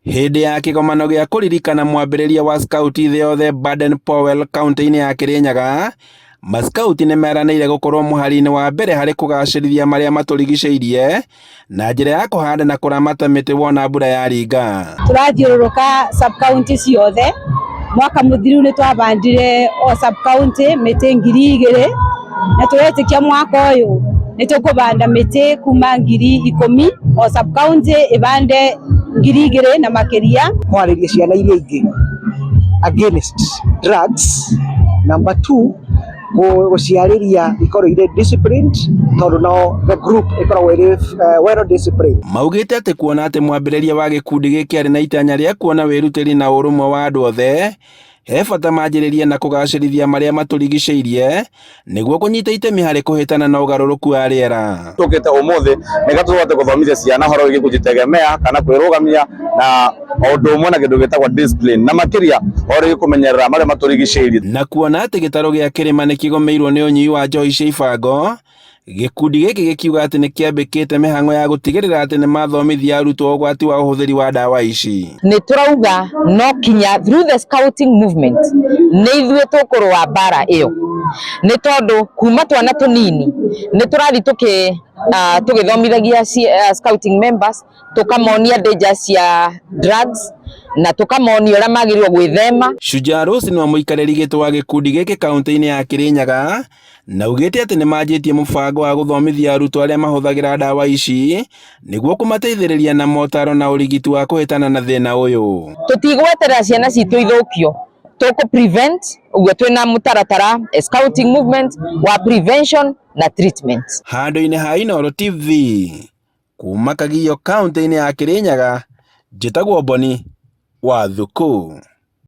Hĩndĩ ya kĩgomano gĩa kũririkana mwambĩrĩria wa Scout thĩ yothe Baden Powell kauntĩ-inĩ ya Kĩrĩnyaga, maskauti nĩ meranĩire gũkorwo mũhari-inĩ wa mbere harĩ kũgacĩrithia marĩa matũrigicĩirie na njĩra ya kũhanda na kũramata mĩtĩ wona mbura yaringa. Tũrathiũrũrũka sub county ciothe, mwaka mũthiru nĩ twabandire o sub county mĩtĩ 2000 na tũretĩkia mwaka ũyũ nĩ tũkũbanda mĩtĩ kuma 10,000 o sub county ĩbande 2000 na makĩria. Kwarĩria ciana iria ingĩ against drugs. Number two, gũciarĩria ikorwo irĩ disciplined tondũ no the group ĩkoragwo ĩrĩ well disciplined. Maugĩte atĩ kuona atĩ mwambĩrĩria wa gĩkundi gĩkĩ arĩ na itanya rĩa kuona wĩrutĩri na ũrũmwe wa andũ othe, he bata manjĩrĩrie na kũgacĩrithia marĩa matũrigicĩirie nĩguo kũnyita itemi harĩ kũhĩtana na ũgarũrũku wa rĩera. Tũkĩte ũmũthĩ nĩgetha tũhote gũthomithia ciana ũhoro wĩgiĩ kũjitegemea kana kwĩrũgamia na o ũndũ ũmwe na kĩndũ gĩtagwo discipline na makĩria ũhoro wĩgiĩ kũmenyerera marĩa matũrigicĩirie. Na kuona atĩ gĩtarũ gĩa kĩrĩma nĩ kĩgũmĩirwo nĩ ũnyui wa njohi cia ibango, gĩkundi gĩkĩ gĩkiuga atĩ nĩ kĩambĩkĩte mĩhang'o ya gũtigĩrĩra atĩ nĩ mathomithia arutwo ũgwati wa ũhũthĩri wa ndawa ici. Nĩ tũrauga no kinya through the scouting movement nĩ ithuĩ tũkũrũa mbara ĩyo, nĩ tondũ kuma twana tũnini nĩ tũrathiĩ tũgĩthomithagia scouting members, tũkamonia danger cia drugs na tũkamonia ũrĩa magĩrĩirwo gwĩthema. Shujaa Rose nĩwe mũikarĩri gĩtĩ wa gĩkundi gĩkĩ kaunti-inĩ ya Kĩrĩnyaga na augĩte atĩ nĩ manjĩtie mũbango wa gũthomithia arutwo arĩa mahũthagĩra ndawa ici nĩguo kũmateithĩrĩria na motaro na ũrigiti wa kũhĩtana na thĩna ũyũ. Tũtigweterera ciana citũ ithũkio, tũkũ prevent ũguo twĩna mũtaratara scouting movement wa prevention na treatment. Handũ-inĩ ha Inooro TV kuma Kagio kaunti-inĩ ya Kĩrĩnyaga, njĩtagwo Boni wa Thuku.